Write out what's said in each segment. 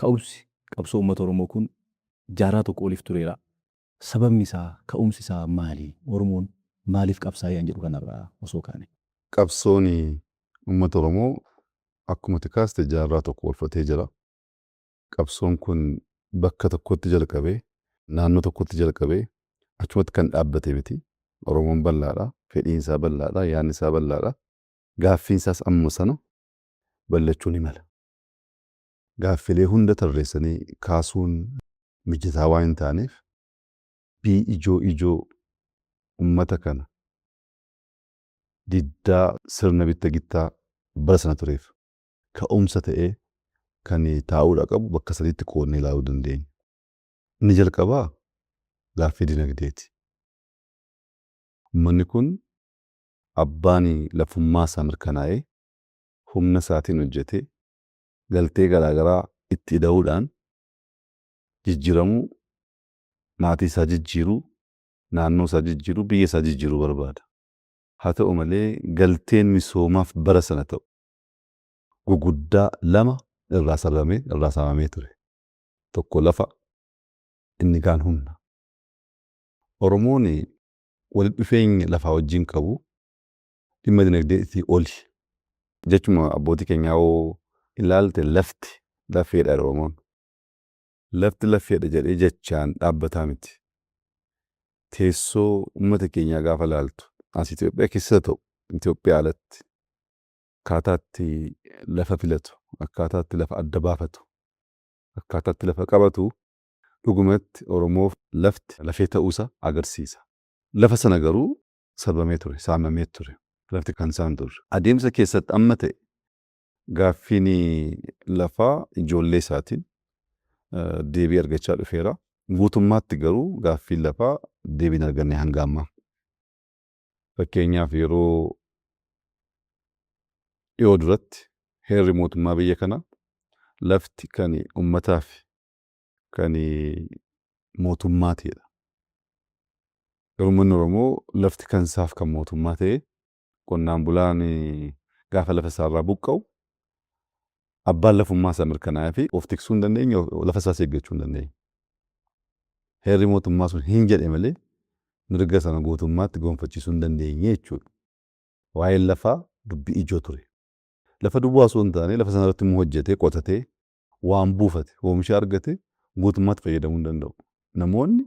Ka'umsi qabsoo uummata Oromoo kun jaarraa tokko oliif tureera. Sababni isaa, ka'umsi isaa maali? Oromoon maaliif qabsaa'ee an jedhu kanarraa osoo kaane. Qabsoon uummata Oromoo akkuma ati kaaste jaarraa tokko olfatee jira. Qabsoon kun bakka tokkotti jalqabee, naannoo tokkotti jalqabee achumatti kan dhaabbate miti. Oromoon bal'aadha. Fedhiin isaa bal'aadha. Yaadni isaa bal'aadha. Gaaffiin isaas amma sana bal'achuu ni mala. Gaaffilee hunda tarreessanii kaasuun mijataa waan hin taaneef, dubbii ijoo ijoo uummata kana diddaa sirna bitta gittaa bara sana tureef ka'umsa ta'ee kan taa'uudha qabu bakka sadiitti qoodnee ilaaluu dandeenya. Inni jalqabaa gaaffii dinagdeeti. Uummanni kun abbaan lafummaa isaa mirkanaa'ee, humna isaatiin hojjetee, galtee garaagaraa itti ida'uudhaan jijjiiramuu, maatii isaa jijjiiruu, naannoo isaa jijjiiruu, biyya isaa jijjiiruu barbaada. Haa ta'u malee, galteen misoomaaf bara sana ta'u guguddaa lama irraa sarbamee, irraa saamamee ture. Tokko lafa, inni kaan humna. Oromoon walitti dhufeenya lafaa wajjin qabu dhimma dinagdeetii oli. Jechuma abbootii keenyaa hoo ilaalte, lafti lafeedha Oromoon. Lafti lafeedha jedhee jechaan dhaabbataa miti. Teessoo uummata keenyaa gaafa ilaaltu, as Itoophiyaa keessa ta'u Itoophiyaa alatti, akkaataatti lafa filatu, akkaataatti lafa adda baafatu, akkaataatti lafa qabatu, dhugumatti Oromoof lafti lafee ta'uusaa agarsiisa. Lafa sana garuu sarbamee ture, saamamee ture. Lafti kan isaan turre. Adeemsa keessatti amma ta'e gaaffiin lafaa ijoollee isaatiin deebii argachaa dhufeera. Guutummaatti garuu gaaffiin lafaa deebii hin arganne hanga ammaa. Fakkeenyaaf, yeroo dhiyoo duratti heerri mootummaa biyya kanaa lafti kan uummataa fi kan mootummaatiidha. Garuu uummanni Oromoo lafti kan isaaf kan mootummaa ta'e, qonnaan bulaan gaafa lafa isaarraa buqqa'u, abbaan lafummaa isaa mirkanaa'ee fi of tiksuu hin dandeenye, lafa isaas eeggachuu hin dandeenye. Heerri mootummaa sun hin jedhe malee mirga sana guutummaatti gonfachiisuu hin dandeenye jechuudha. Waa'een lafaa dubbii ijoo ture. Lafa duwwaa osoo hin taane, lafa sana irratti immoo hojjetee, qotatee, waan buufate, oomisha argate guutummaatti fayyadamuu hin danda'u. Namoonni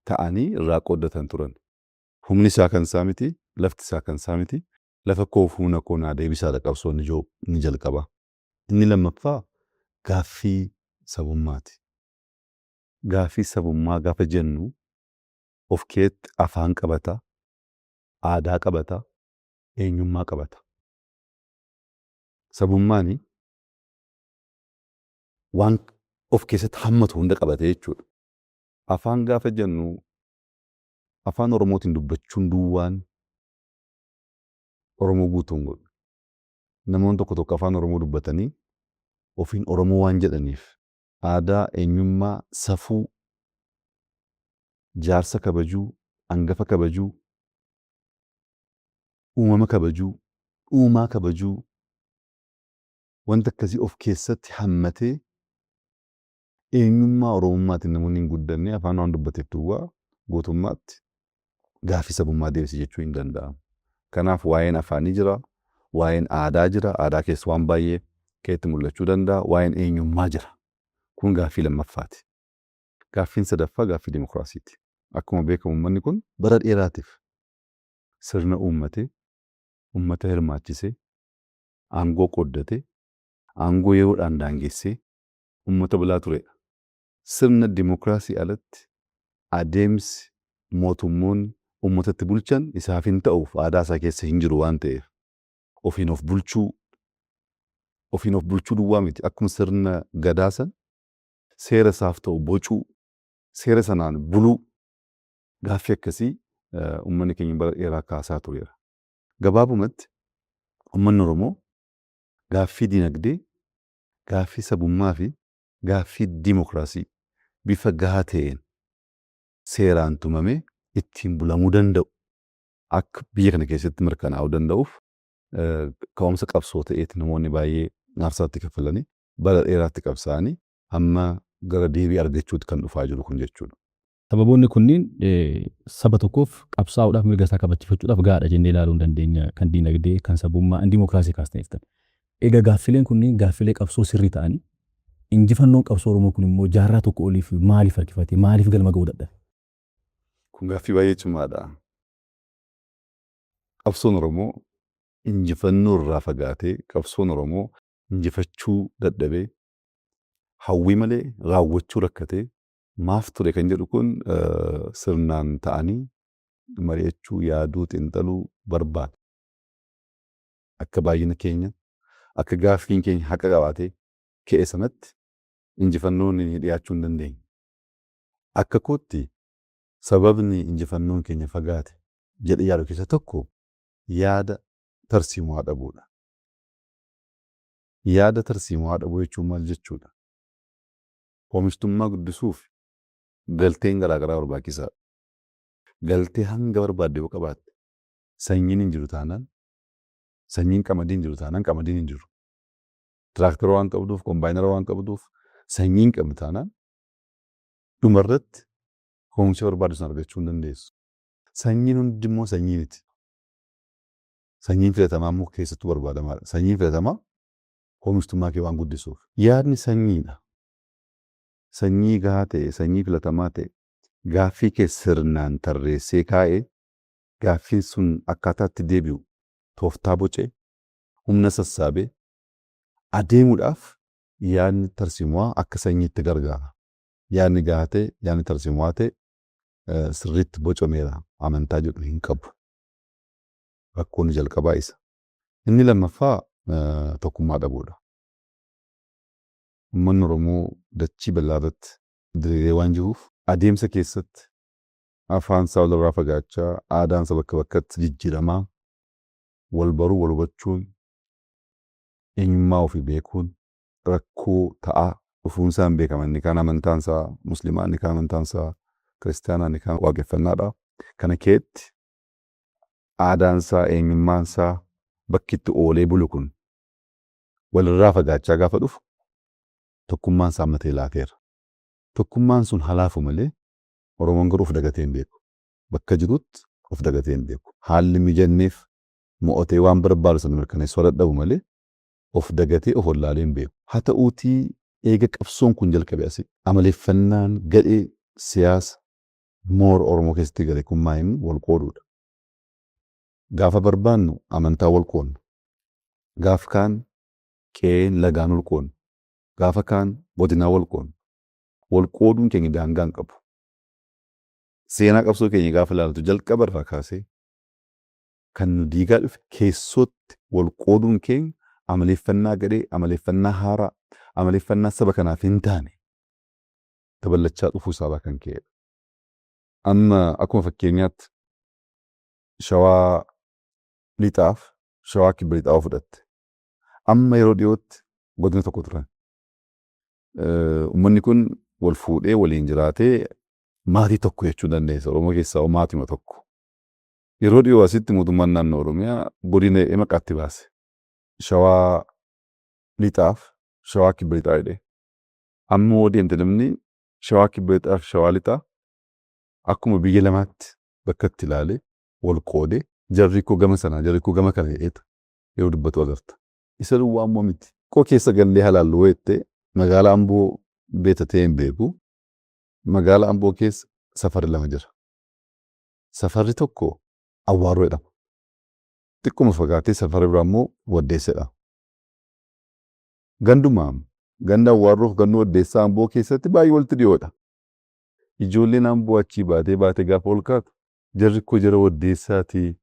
ta'anii irraa qooddatan turan. Humni isaa kan isaa miti, lafti isaa kan isaa miti, lafa koof humna koo naa deebisaadha qabsoon ijoo inni jalqabaa. Inni lammaffaa gaaffii sabummaati. Gaaffii sabummaa gaafa jennu of keetti afaan qabata, aadaa qabata, eenyummaa qabata. Sabummaan waan of keessatti hammatu hunda qabate jechuudha. Afaan gaafa jennu, afaan Oromootiin dubbachuun duwwaan Oromoo guutuu hin godhu. Namoonni tokko tokko afaan Oromoo dubbatanii ofiin Oromoo waan jedhaniif, aadaa, eenyummaa, safuu, jaarsa kabajuu, hangafa kabajuu, uumama kabajuu, uumaa kabajuu, wanta akkasii of keessatti hammatee eenyummaa Oromummaatiin namoonni hin guddanne afaan waan dubbateef duwwaa guutummaatti gaaffii sabummaa deebise jechuu hin danda'amu. Kanaaf waa'een afaanii jira, waa'een aadaa jira, aadaa keessa waan baay'ee keetti mul'achuu danda'a, waa'een eenyummaa jira. Kun gaaffii lammaffaati. Gaaffiin sadaffaa gaaffii dimokiraasiiti. Akkuma beekamu, uummanni kun bara dheeraatiif sirna uummatee, uummata hirmaachisee, aangoo qooddatee, aangoo yeroodhaan daangessee uummata bulaa turedha. Sirna dimokiraasii alatti adeemsi mootummoonni uummatatti bulchan isaaf hin ta'uuf, aadaa isaa keessa hin jiru waan ta'eef, ofiin of bulchuu, ofiin of bulchuu duwwaa miti, akkuma sirna gadaa san seera isaaf ta'u bocuu, seera sanaan buluu, gaaffii akkasii uummanni keenya bara dheeraa kaasaa tureera. Gabaabumatti, uummanni Oromoo gaaffii dinagdee, gaaffii sabummaa fi gaaffii dimokiraasii bifa gahaa ta'een seeraan tumamee ittiin bulamuu danda'u akka biyya kana keessatti mirkanaa'uu danda'uuf ka'umsa qabsoo ta'eeti namoonni baay'ee aarsaatti kaffalanii bara dheeraatti qabsaa'anii Amma gara deebii argachuutti kan dhufaa jiru kun jechuudha. Sababoonni kunniin saba tokkoof qabsaa'uudhaaf, mirga isaa kabachiifachuudhaaf gahaadha jennee ilaaluu hin dandeenya. Kan diinagdee, kan sabummaa, kan dimookiraasii kaasneeftan. Egaa gaaffileen kunniin gaaffilee qabsoo sirrii ta'anii, injifannoon qabsoo Oromoo kun immoo jaarraa tokko oliif maaliif harkifate? Maaliif galma ga'uu dadhabe? Kun gaaffii baay'ee cimaadha. Qabsoon Oromoo injifannoo irraa fagaatee, qabsoon Oromoo injifachuu dadhabee, hawwii malee raawwachuu rakkatee maaf ture kan jedhu kun sirnaan ta'anii mari'achuu, yaaduu, xiinxaluu barbaada. Akka baay'ina keenya, akka gaaffiin keenya haqa qabaatee ka'e sanatti injifannoon dhiyaachuu hin dandeenye. Akka kootti sababni injifannoon keenya fagaate jedhee yaadu keessa tokko yaada tarsiimoo dhabuudha. Yaada tarsiimoo dhabuu jechuun maal jechuudha? Oomishtummaa guddisuuf galteen garaagaraa barbaachisaadha. Galtee hanga barbaadde yoo qabaatte, sanyiin hin jiru taanaan, sanyiin qamadii hin jiru taanaan, qamadiin hin jiru. Tiraaktara waan qabduuf, kombaayinara waan qabduuf, sanyii hin qabne taanaan, dhumarratti oomisha barbaaddu sana argachuu hin dandeessu. Sanyiin hundi immoo sanyii miti. Sanyiin filatamaa immoo keessattuu barbaadamaadha. Sanyiin filatamaa oomishtummaa kee waan guddisuuf. Yaadni sanyiidha. Sanyii gahaa ta'e, sanyii filatamaa ta'e, gaaffii kee sirnaan tarreessee kaa'ee, gaaffiin sun akkaataa itti deebi'u tooftaa bocee, humna sassaabee adeemuudhaaf yaadni tarsiimoo akka sanyiitti gargaara. Yaadni gahaa ta'e, yaadni tarsiimoo ta'e sirriitti bocameera amantaa jedhu hin qabu. Rakkoon jalqabaa isa. Inni lammaffaa tokkummaa dhabuudha. Uummanni Oromoo dachii bal'aa irratti diriiree waan jiruuf, adeemsa keessatti afaan isaa walirraa fagaachaa, aadaan isaa bakka bakkatti jijjiiramaa, wal baruu, wal hubachuun, eenyummaa ofii beekuun rakkoo ta'aa dhufuun isaa hin beekama. Inni kaan amantaan isaa musliimaa, inni kaan amantaan isaa kiristaanaa, inni kaan waaqeffannaadha. Kana keetti aadaan isaa, eenyummaan isaa, bakki itti oolee bulu kun walirraa fagaachaa gaafa dhufu, tokkummaan isaa ammatee laafeera. Tokkummaan sun halaafu malee Oromoon garuu of dagatee hin beeku. Bakka jirutti of dagatee hin beeku. Haalli mijanneef mo'atee waan barbaadu sana mirkaneessuu dadhabu malee of dagatee of wallaalee hin beeku. Haa ta'uutii, eega qabsoon kun jalqabe asii amaleeffannaan gadhee siyaasa moora Oromoo keessatti gale kun maa inni wal qooduudha. Gaafa barbaannu amantaa wal qoodna. Gaafa kaan qe'een lagaan wal qoodna. Gaafa kaan godinaa wal qoodna. Wal qooduun keenya daangaa hin qabu. Seenaa qabsoo keenya gaafa ilaaltu, jalqaba irraa kaasee kan nu diigaa dhufe keessootti wal qooduun keenya, amaleeffannaa gadhee, amaleeffannaa haaraa, amaleeffannaa saba kanaaf hin taane daballachaa dhufuu isaarraa kan ka'edha. Amma akkuma fakkeenyaatti Shawaa Lixaaf Shawaa Kibba Lixaa yoo fudhatte, amma yeroo dhiyootti godina tokko turan. Uummanni kun wal fuudhee waliin jiraatee maatii tokko jechuu dandeessa. Oromoo keessaa maatima tokko. Yeroo dhiyoo asitti mootummaan naannoo Oromiyaa godina jedhee maqaatti baase. Shawaa Lixaaf Shawaa Kibba Lixaa jedhee. Amma yoo deemte, namni Shawaa Kibba Lixaa fi Shawaa Lixaa akkuma biyya lamaatti bakka itti ilaalee wal qoodee, jarri koo gama sanaa, jarri koo gama kana jedheetu yeroo dubbatu agarta. Isa duwwaa immoo miti. Koo keessa gallee halaallu jettee, magaalaa Amboo beekta ta'ee hin beeku. Magaalaa Amboo keessa safarri lama jira. Safarri tokko Awwaaroo jedhama. Xiqquma fagaatee safarri biraa immoo Waddeessa jedhama. Ganduma ganda Awwaarroof ganda Waddeessaa Amboo keessatti baay'ee walitti dhiyoodha. Ijoolleen Amboo achii baatee baatee gaafa ol kaatu, jarri koo jara Waddeessaatii,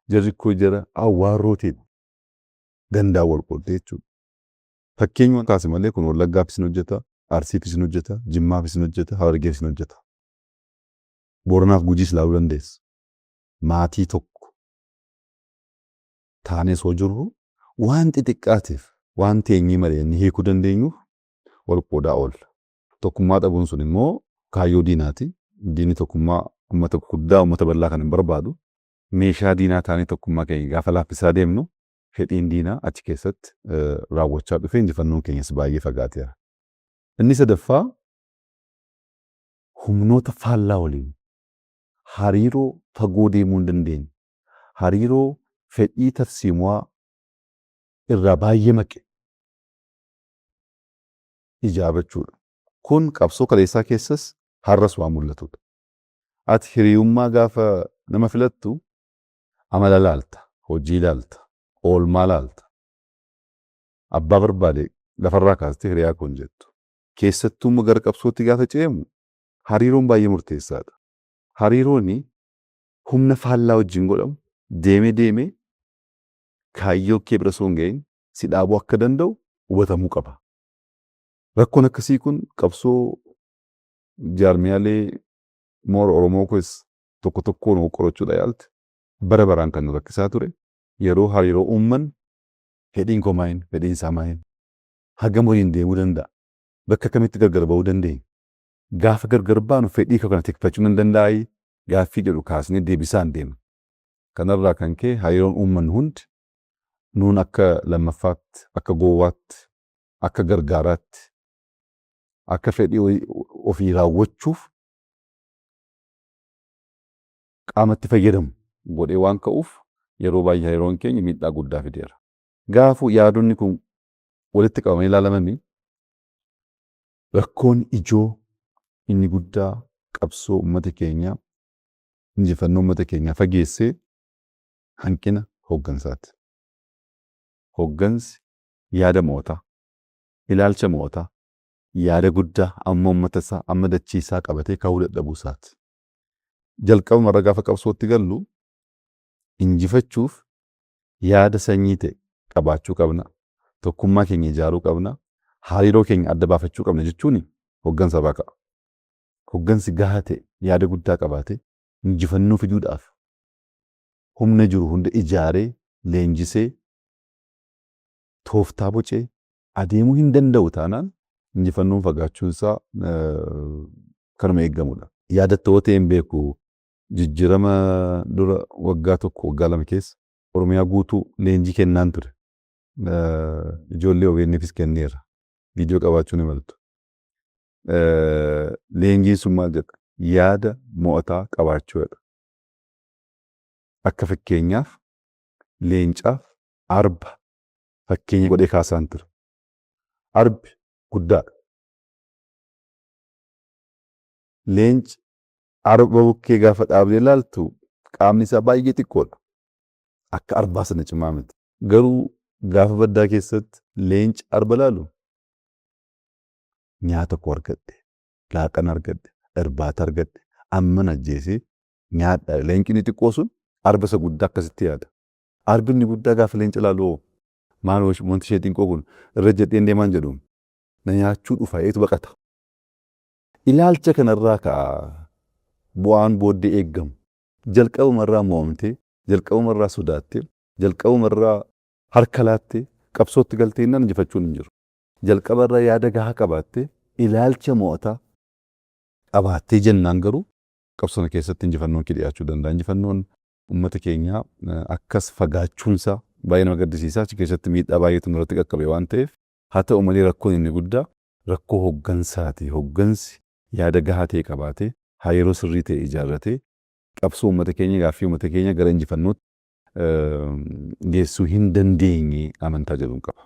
jarri koo jara Awwaarrootiidha. Gandaan wal qooddee jechuudha. Fakkeenyuma kaase malee kun Wallaggaafis ni hojjeta, Arsiifis ni hojjeta, Jimmaafis ni hojjeta, Harargeefis ni hojjeta. Booranaaf Gujiis ilaaluu dandeessa. Maatii tokko taanee osoo jirru, waan xixiqqaatiif, waan teenyee mari'annee hiikuu dandeenyuuf wal qoodaa oolla. Tokkummaa dhabuun sun immoo kaayyoo diinaati. Diinni tokkummaa uummata guddaa, uummata bal'aa kan hin barbaadu. Meeshaa diinaa taanee tokkummaa keenya gaafa laaffisaa deemnu, fedhiin diinaa achi keessatti raawwachaa dhufee injifannoon keenyas baay'ee fagaateera. Inni sadaffaa, humnoota faallaa waliin hariiroo fagoo deemuu hin dandeenye, hariiroo fedhii tarsiimoo irraa baay'ee maqe ijaarrachuudha. Kun qabsoo kaleessaa keessas har'as waan mul'atudha. Ati hiriyummaa gaafa nama filattu amala laalta, hojii laalta, oolmaa laalta. Abbaa barbaade lafarraa kaastee hiriyaa koo hin jettu. Keessattuu immoo gara qabsootti gaafa ce'amu hariiroon baay'ee murteessaadha. Hariiroon humna faallaa wajjin godhamu deemee deemee kaayyoo kee bira osoo hin gahin si dhaabuu akka danda'u hubatamuu qaba. Rakkoon akkasii kun qabsoo jaarmiyaalee moora Oromoo keessa tokko tokkoon qorachuudha yaalte, bara baraan kan nu rakkisaa ture. Yeroo hariiroo uumman fedhiin koo maayin, fedhiin isaa maayin, hagam waliin deemuu danda'a, bakka kamitti gargar ba'uu dandeenya, gaafa gargar baanu fedhii koo kana tikfachuu nan danda'aayi gaaffii jedhu kaasnee deebisaan deema. Kanarraa kan ka'e hariiroon uummannu hundi nuun akka lammaffaatti, akka gowwaatti, akka gargaaraatti, akka fedhii ofii raawwachuuf qaamatti fayyadamu godhee waan ka'uuf, yeroo baay'ee hariiroon keenya miidhaa guddaa fideera. Gaafuu yaadonni kun walitti qabamanii ilaalamanii, rakkoon ijoo inni guddaa qabsoo uummata keenyaa, injifannoo uummata keenyaa fageessee hanqina hooggansaati. Hooggansi yaada mo'ataa, ilaalcha mo'ataa, yaada guddaa amma uummata isaa, amma dachii isaa qabatee ka'uu dadhabuu isaati. Jalqabuma irra gaafa qabsootti gallu injifachuuf yaada sanyii ta'e qabaachuu qabna. Tokkummaa keenya ijaaruu qabna. Hariiroo keenya adda baafachuu qabna jechuun hooggansa irraa ka'a. Hooggansi gahaa ta'e yaada guddaa qabaatee injifannoo fiduudhaaf humna jiru hunda ijaaree, leenjisee, tooftaa bocee adeemuu hin danda'u taanaan, injifannoon fagaachuun isaa kanuma eeggamudha. Yaadattoo ta'e hin beeku, jijjiirama dura waggaa 1, waggaa 2 keessa Oromiyaa guutuu leenjii kennaan ture. Ijoollee OBN'fis kenneera. Viidiyoo qabaachuu ni maltu. Leenjiin sun maal jedha? Yaada mo'ataa qabaachuu jedha. Akka fakkeenyaaf leencaaf arba fakkeenya godhee kaasaan ture. Arbi guddaadha. Leenci arba bukkee gaafa dhaabdee ilaaltu qaamni isaa baay'ee xiqqoodha. Akka arbaa sana cimaa miti. Garuu gaafa baddaa keessatti leenci arba laalu, nyaata koo argadhe, laaqana argadhe, irbaata argadhe, amman ajjeesee nyaadha. Leenci inni xiqqoo sun arba isa guddaa akkasitti yaada. Arbi inni guddaa gaafa leenca ilaalu, maal wanti ishee xiqqoo kun, irra jedheen deemaan jedhu, na nyaachuu dhufa eetu baqata. Ilaalcha kanarraa ka'a bu'aan booddee eeggamu. Jalqabumarraa mo'amtee, jalqabumarraa sodaattee, jalqabumarraa harka laattee qabsootti galtee innaan injifachuun hin jiru. Jalqabarraa yaada gahaa qabaattee, ilaalcha mo'ataa qabaattee jennaan garuu qabsoo keessatti injifannoon kee dhiyaachuu danda'a. Injifannoon uummata keenyaa akkas fagaachuunsaa baay'ee nama gaddisiisa. Achi keessatti miidhaa baay'eetu nurratti qaqqabe waan ta'eef, haa ta'u malee rakkoon inni guddaa rakkoo hooggansaati. Hooggansi yaada gahaa ta'e qabaatee, hariiroo sirrii ta'e ijaarratee qabsoo uummata keenya, gaaffii uummata keenya gara injifannootti geessuu hin dandeenye amantaa jedhuun qaba.